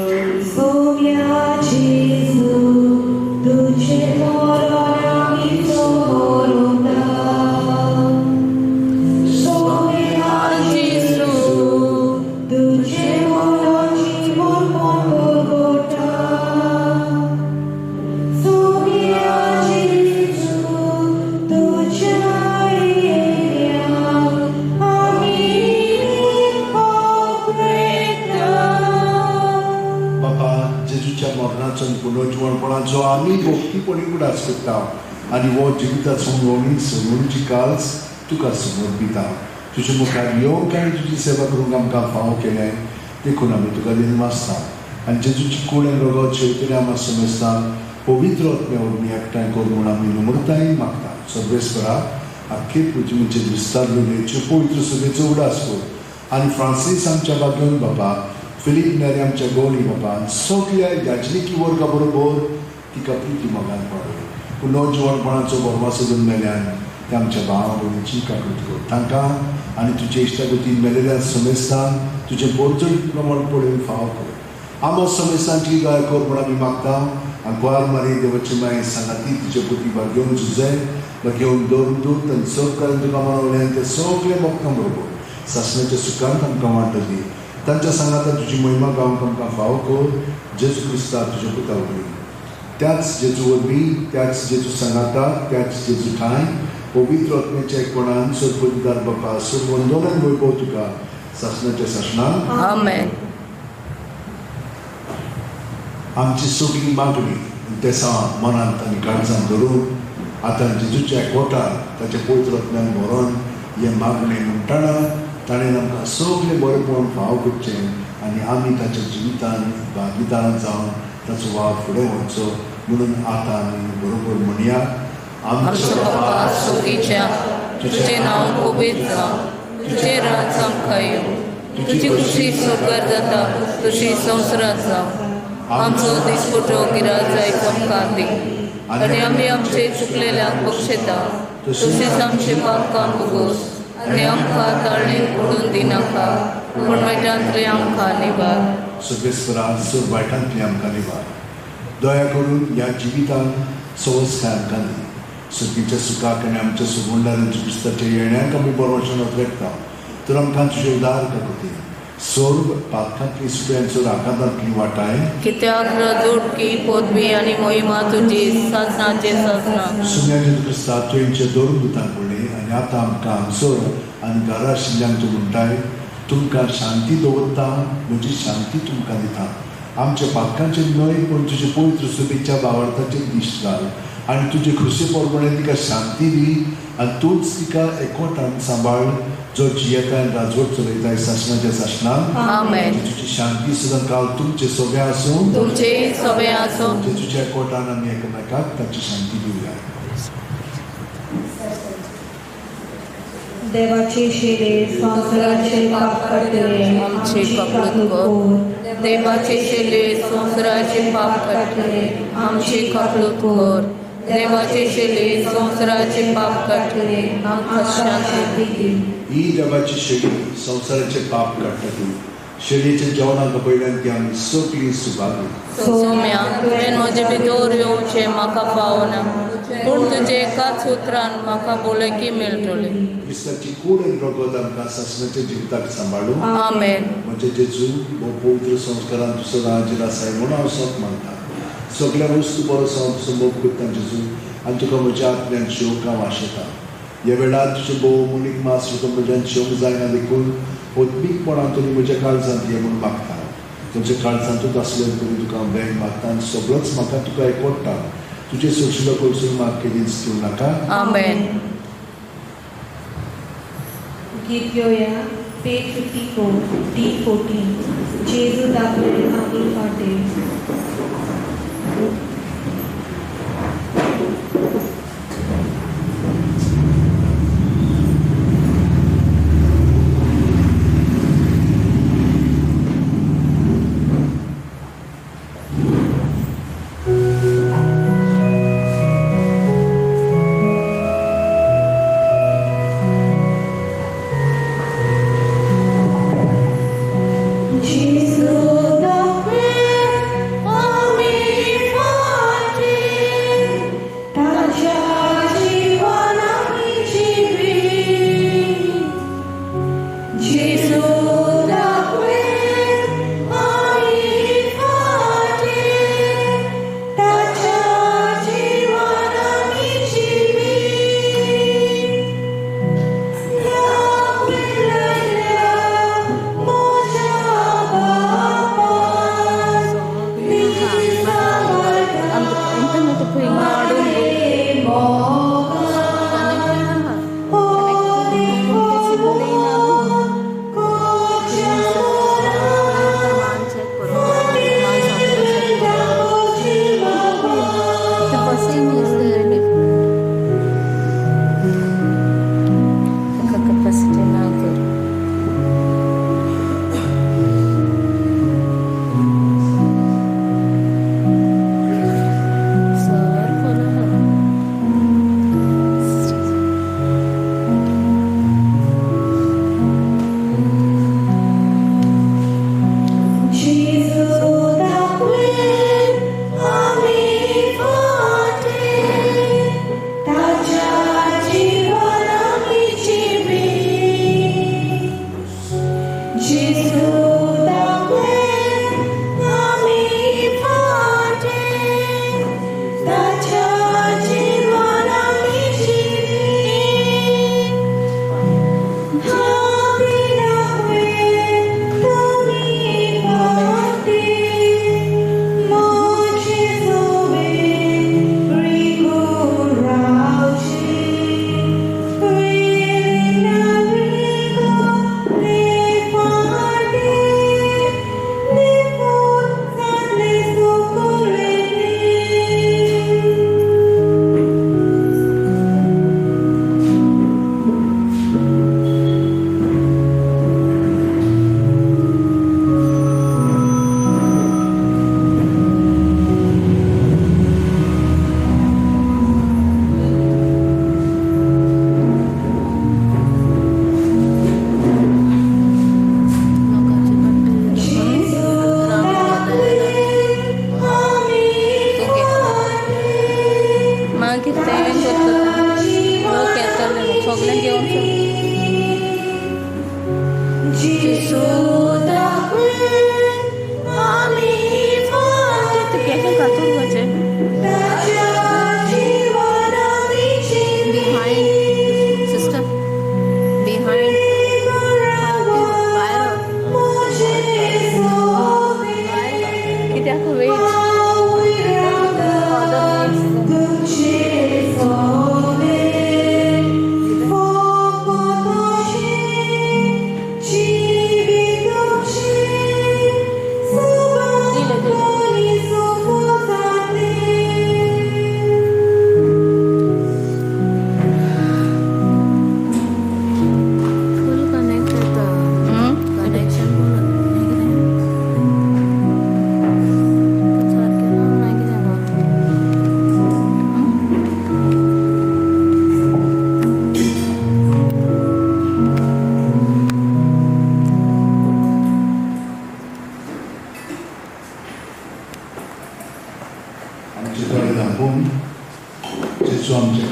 पुनर्जिवणपणाचो आमी भक्तीपणी उगडास करता आनी हो जिविताचो वणी सवणीची काल्स तुका समर्पिता. तुजे मुखार येवंक आनी तुजी सेवा करूंक आमकां फावो केलें देखून आमी तुका दिनवासता. आनी जेजूची कूड आनी रगत शेवतले आमकां समजता पवित्र आत्म्या वरवीं एकठांय कर म्हूण आमी नम्रतायेन मागता. सर्वेस्परा आख्खे पृथ्वीचेर विस्तारलेल्यो पवित्र सभेचो उगडास कर आनी फ्रांसीस आमच्या बागेवन बापा, फिलीप नेरी आमच्या गोवणी बापा आनी सगल्या याजनिकी वर्गा बरोबर तिका प्रिती मोगान पावय. पूण नवजिवणपणाचो भरवासो दोन मेल्यान ते आमच्या भावा भयणीची काकूत कर. तांकां आनी तुजे इश्टागतीन मेलेल्या समेस्तान तुजें बोरचड प्रमाण पळोवन फावो कर. आमो समेस्तांची दया कर म्हूण आमी मागता. आनी कुवार मारी देवाची माय सांगाती तुजे पुती बागेवन जुजे बागेवन दवरून दूत आनी सगळ्यान तुका मनवल्यान ते सगळे भक्तां बरोबर सासणाच्या सुखांत आमकां वांटो दी. तांच्या सांगाता तुजी महिमा गावंक आमकां फावो कर. जेजू क्रिस्ता तुज्या पुता वरवीं, त्याच जेजू वरवीं, त्याच जेजू सांगाता, त्याच जेजू ठांय पवित्र आत्म्याच्या एकपणान सर्वपदिदार बापा सर्वंदोलन वैभव तुका सासणाच्या सासणाक. आमेन. आमची सगळी मागणी तेसां मनांत आनी काळजांत धरून आतां जेजूच्या एकवटान ताच्या पवित्र आत्म्यान भरोन हें मागणें म्हणटना ताणें आमकां सगळें बरेंपण फावो करचें आनी आमी ताच्या जिवितान भागीदारान जावन ताचो वावर फुडें व्हरचो म्हणून आतां आमी बरोबर म्हणया. आमचो बापा सुखीच्या, तुजें नांव पवित्र जावं, तुजें राज आमकां येवं, तुजी खुशी स्वर्गार जाता तशी संवसारांत जावं. आमचो दिसपटो गिराज आयज आमकां दी आनी आमी आमचे चुकलेल्यांक बक्षेता तशेंच आमचे पापकां भोगोस आनी आमकां ताळणेन पडून दिनाका, पूण वायटांतले आमकां निवार. सर्वेस्परा सर वायटांतली आमकां निवार. दया करून ह्या जिवितांत सवस्काय आमकां दी. सर्गीच्या सुखाक आनी आमच्या सुगुंडारांच्या क्रिस्ताच्या येण्याक आमी बरोवचें रेखता तर आमकां तुजे उदार काकुती सर्व पातकांतली सुट्यांचो आकांतांतली वाटाय. कित्याक जोडकी पदवी आनी मोहिमा तुजी सासणाचे सासणा. सुम्या क्रिस्ता तुवेंचे दोन दुतांक म्हणलें आनी आतां आमकां हांगसर आनी घरा आशिल्ल्यांक तूं म्हणटाय, तुमकां शांती दवरता, म्हजी शांती तुमकां दिता. आमच्या पातकांचेर न्हय पूण तुजे पवित्र सुबेच्या भावार्थाचेर दिश्ट घाल आनी तुजे खुशी प्रमाणे तिका शांती दी आनी तूंच तिका एकवटान सांबाळ जो जियेता आनी राजवट चलयता सासणाच्या सासणाक. आमेन. तुजी शांती सदां काल तुमचे सगळे आसूं, तुमचेय सगळे आसूं. तुज्या एकवटान आमी एकामेकाक ताची शांती दिवया. देवाचे शेले संवसाराचे पाप काडटले, आमचे कपलूत कर. देवाचे शेले संवसाराचे पाप काडटले, आमचे कपलूत कर. देवाचे शेले संवसाराचे पाप काडटले, आमकां शांती दी. ही देवाची शेली संवसाराचे पाप काडटा ती शेळयेच्या जेवणाक पयल्यान ती आमी सगळीं सुभागी. सोम्या, तुवें म्हजे भितर येवचें म्हाका फावना, पूण तुजे एकाच उतरान म्हाका भलायकी मेळटली. क्रिस्ताची कूड आनी रगत आमकां सासणाच्या जिविताक सांबाळूं. आमेन. म्हजे जेजू हो पवित्र संस्कारान तूं सदां हाजीर आसाय म्हणून हांव सत मानता. सगल्या वस्तू बरो हांव तुजो मोग करता जेजू आनी तुका म्हज्या आत्म्यान शेवंक हांव आशेता. ह्या वेळार तुजें भोव मोनीक मास तुका म्हज्यान शेवंक जायना देखून ओत्मीकपणान तुमी म्हज्या काळजांत ये म्हणून मागता. तुमच्या काळजांतूच आसले तरी तुका हांव वेंग मागता आनी सगळोच म्हाका तुका एकवटा. तुजे सोशिलो कडसून म्हाका केदींच दिवं नाका. आमेन. गीत घेवया पेज 54 D14. जेजू दाखले आमी फाटे. Jesus, the Christ,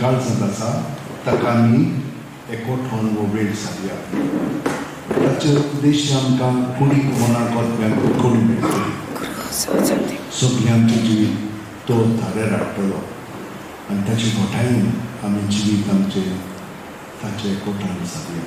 काळजांत आसा ताका आमी एकोठोन हो वेळ सादया. ताचे उद्देश आमकां कुडीक मनाक वचप्यांक कोणी मेळटली. सगळें आमचें जिवीत तो थाऱ्यार हाडटलो आनी ताचे घोटायेन आमी जिवीत आमचें ताचे एकोठान सादया.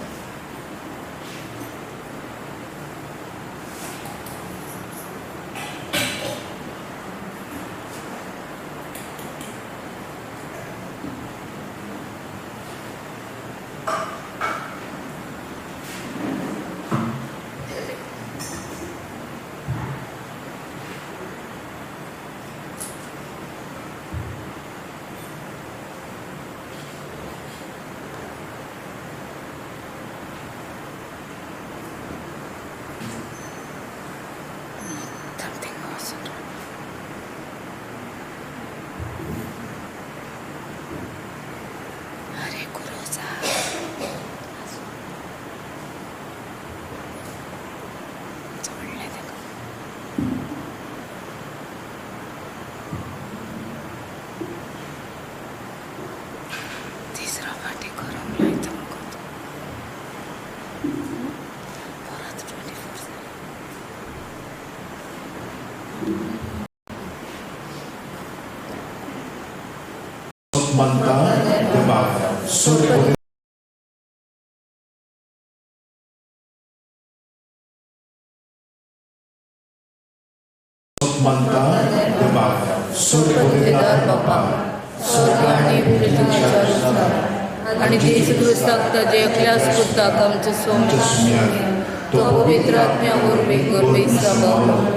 मानता देवाक सूर्य मानता देवाक सूर्य बापा स्वर्ग आनी पृथ्वीच्या आनी जेजू क्रिस्ताक ताजे एकल्याच पुताक आमच्या स्वाम्याक तो पवित्र आत्म्या वरवीं गर्भेस्त जालो.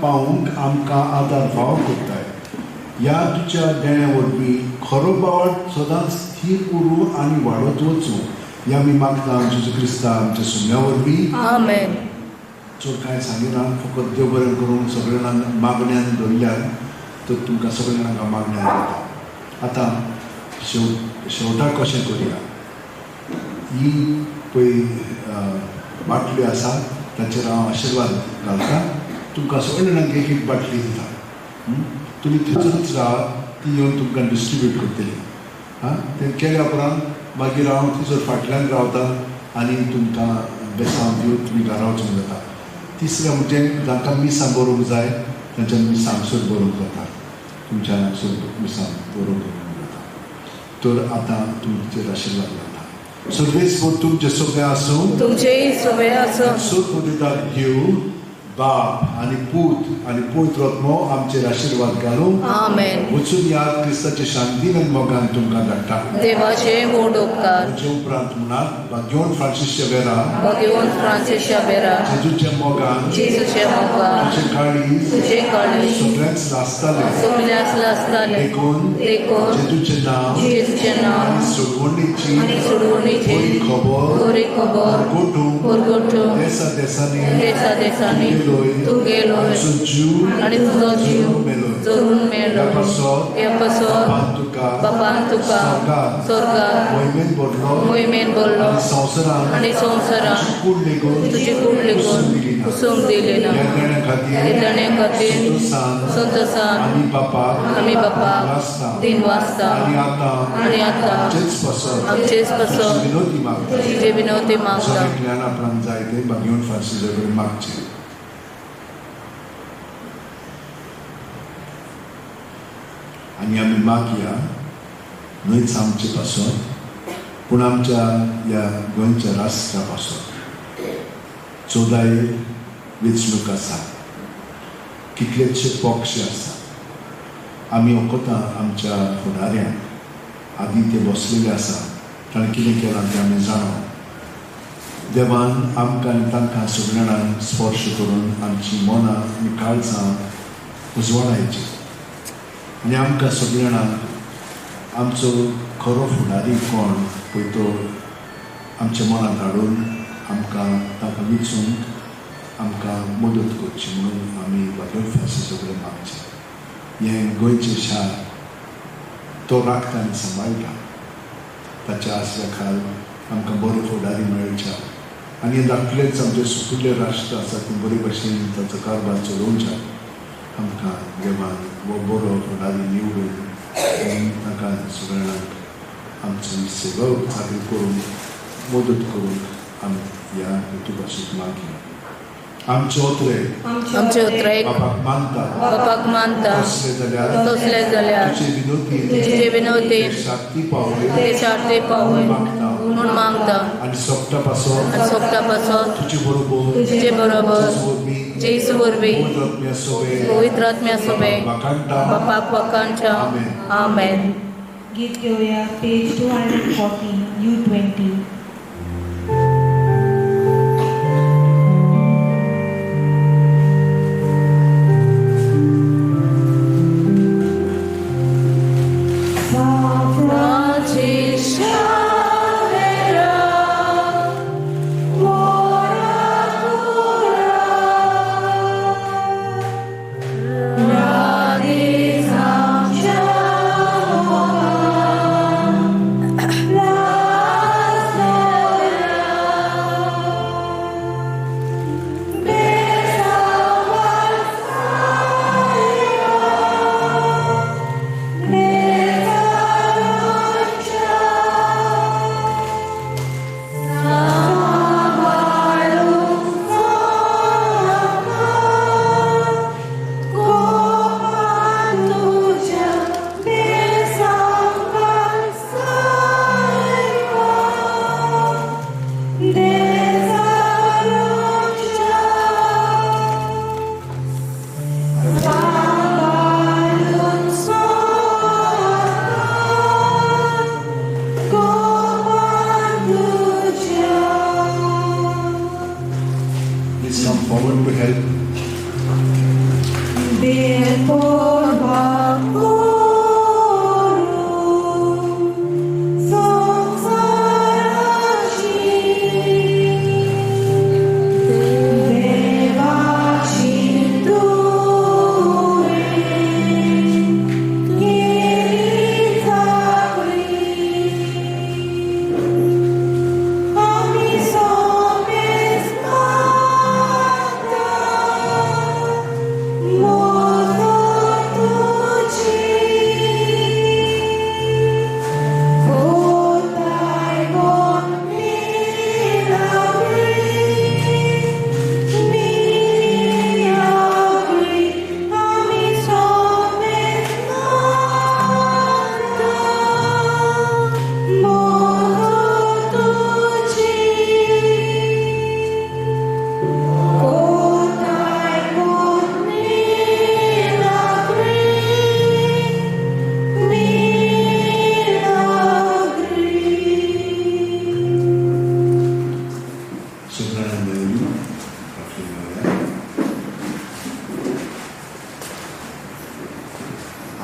पावूंक आमकां आदार फावो करताय. ह्या तुज्या देण्या वरवीं खरो बावट सदांच थीर उरूं आनी वाडत वचूं ह्या आमी मागता जेजू क्रिस्ता आमच्या सुम्या वरवीं. आमेन. चड कांय सांगिना, फकत देव बरें करूंक सगळे जाणांक मागण्यान धरल्यार तर तुमकां सगळे जाणांक मागण्यान दिता. आतां शेवटाक कशें करुया, ही पळय बाटल्यो आसा ताचेर हांव आशिर्वाद घालता. तुमकां सगळे जाणांक एक एक बाटली दिता. तुमी थंयसरूच रावात, ती येवन तुमकां डिस्ट्रिब्यूट करतली. आं, तें केल्या उपरांत मागीर हांव थंयसर फाटल्यान रावता आनी तुमकां बेसांव दिवन तुमी घरा वचूंक जाता. तिसरें म्हणजे जांकां मिसां बरोवंक जाय तांच्यान मिसां हांगसर बरोवंक जाता, तुमच्या हांगसर मिसां बरोवंक जाता. तर आतां तुमचेर आशिर्वाद घालता. सर्वेस्पर तुमचें सगळें आसूं, तुमचेंय सगळें आसूं. सुखदितात देव बाप आनी पूत आनी पवित्र आत्मो आमचेर आशिर्वाद घालूं. आमेन. वचून याद क्रिस्ताचे शांतीन आनी मोगान तुमकां धाडटा. देवाचे व्हड उपकार. ताचे उपरांत म्हणात भाग्यवंत फ्रांसीस शेवेरा, भाग्यवंत फ्रांसीस शेवेरा, जेजूच्या मोगान, जेजूच्या मोगान, तुजें काळीज, तुजें काळीज सगळ्यांच लासतालें, सगळ्यांच लासतालें. देखून देखून जेजूचें नांव, जेजूचें नांव आनी सोडवणीची, आनी सोडवणीची बरी खबर बरी खबर परगटूंक परगटूंक देसा देसांनी देसा देसांनी तूं तूं गेलोय आनी तुजो जीव जरून मेलो. ह्या पासत बापान तुका स्वर्गार मोहिमेन भरलो आनी संवसारान तुजी कूड लेगून कुसूंक दिली ना. ह्या देण्या खातीर संतोसान आमी बापाक दिन वाजता आनी आतां आमचेच पासत तुजी विनवती मागता. आपणाक जाय ते भाग्यवंत फ्रांसीसा कडेन मागचें. आनी आमी मागया न्हयच आमचे पासत पूण आमच्या ह्या गोंयच्या राष्ट्रा पासत. 14 वेंचणूक आसा, कितलेशे पक्ष आसा. आमी वखतां आमच्या फुडाऱ्यांक आदी ते बसलेले आसा, ताणें कितें केलां तें आमी जाणा. देवान आमकां आनी तांकां सगळ्या जाणांक स्पर्श करून आमची मनां आनी काळजां उजवाडायची आनी आमकां सगळ्या जाणांक आमचो खरो फुडारी कोण पळय तो आमच्या मनांत हाडून आमकां तांकां विचूंक आमकां मदत करची म्हणून आमी भाग्यवंत फ्रांसीसा कडेन मागचें. हें गोंयचें शार तो राखता आनी सांबाळटा. ताच्या आसऱ्या खाल आमकां बरे फुडारी मेळच्या आनी धाकलेच आमचे सुपुल्ले राष्ट्र आसा ती बरे भशेन ताचो कारभार चलोवच्या आमकां देवान हो बरो फुडारी निवडून तांकां सगळ्यांक आमची सेवा चाकरी करूंक मदत करूंक आमी ह्या हेतू भाशेक मागया. आमचे ओत्रे आमचे उतरेक बापाक मानता बापाक मानता तसले जाल्यार तसले जाल्यार तुजे विनोती तुजे विनवती शांती पावले ते शांती पावय मागता म्हूण मागता आनी सोपटा पासत आनी सोपटा पासत तुजे बरोबर तुजे बरोबर जेजू वरवीं जेजू वरवीं पवित्र आत्म्या सोबे पवित्र आत्म्या सोबे वाखाणटा. बापाक वाखाणच्या. आमेन. आमेन. गीत घेवया पेज 240 U20. Please come forward to help.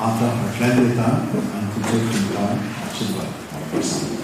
आतां फाटल्यान येता आनी तुजो तुमकां आशिर्वाद.